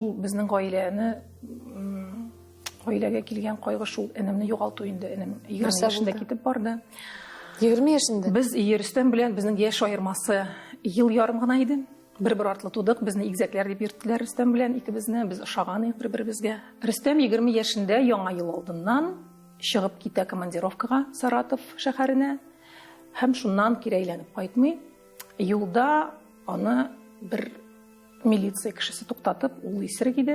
Безнең гаиләне гаиләгә килгән кайгы шул энемне югалту инде. Энем 20 яшендә китеп барды. 20 яшендә? Без Рөстәм белән безнең яшь аермасы ел ярым гына иде. Бер-бер артлы тудык, безне игезәкләр дип йөрттеләр Рөстәм белән икебезне, без ошаган идек бер-беребезгә. Рөстәм 20 яшендә яңа ел алдыннан чыгып китә командировкага Саратов шәһәренә һәм шуннан кире әйләнеп кайтмый. Юлда аны бер Милиция кешесе туктатып, ул исерек иде.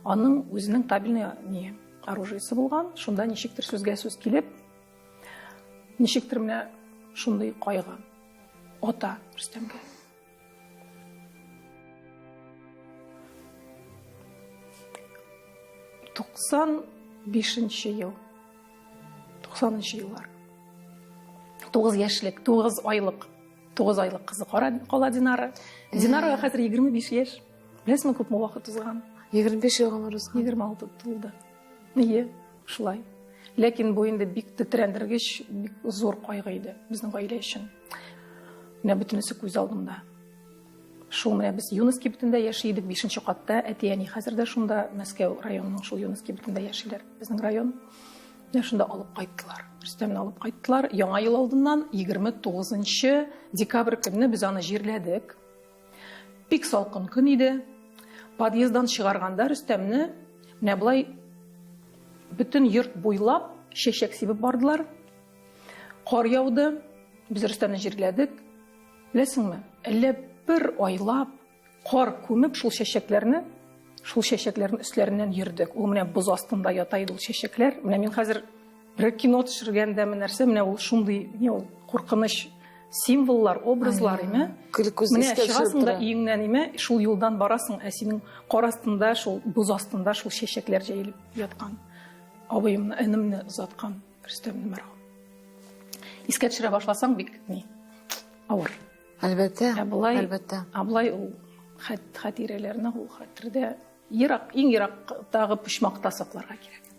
Аның үзенең табельный не оружиесе булган. Шунда ничектер сүзгә сүз килеп, ничектер менә шундый кайгы ата Рөстәмгә. 95 ел. 90 еллар. 9 яшьлек, 9 айлык 9 айлык кызы кала Динара. Динарага хәзер 25 яшь. Беләсеңме, күпме вакыт узган? 25 ел гомер узган. 26 тулды. Ие, шулай. Ләкин бу инде бик тетрәндергеч, бик зур кайгы иде безнең гаилә өчен. Менә бөтенесе күз алдымда. Шул менә без Юныс кибетендә яши идек, 5 катта. Әти-әни хәзер дә шунда, Мәскәү районының шул Юныс кибетендә яшиләр. Безнең район. Менә шунда алып кайттылар. Рөстәмне алып кайттылар. Яңа ел алдыннан 29 декабрь көнне без аны җирләдек. Бик салкын көн иде. Подъезддан чыгарганда Рөстәмне менә болай бөтен йорт буйлап чәчәк сибеп бардылар. Кар яуды. Без Рөстәмне җирләдек. Беләсеңме, әллә бер айлап Кар күмеп шул чәчәкләрне, шул чәчәкләрнең өсләреннән йөрдек. Ул менә боз астында ята иде ул чәчәкләр. Менә мин хәзер бер кино төшергәндәме нәрсә, менә ул шундый, ни ул, куркыныч символлар, образлар име. Менә чыгасың да өеңнән име, шул юлдан барасың, ә синең кар астында, шул боз астында шул чәчәкләр җәелеп яткан. Абыемны, энемне озаткан Рөстәмне мәрхүм. Искә төшерә башласаң, бик ни, авыр. Әлбәттә. Ә болай, әлбәттә. Ә болай ул хатирәләрне ул хәтердә ерак, иң ерактагы почмакта сакларга кирәк.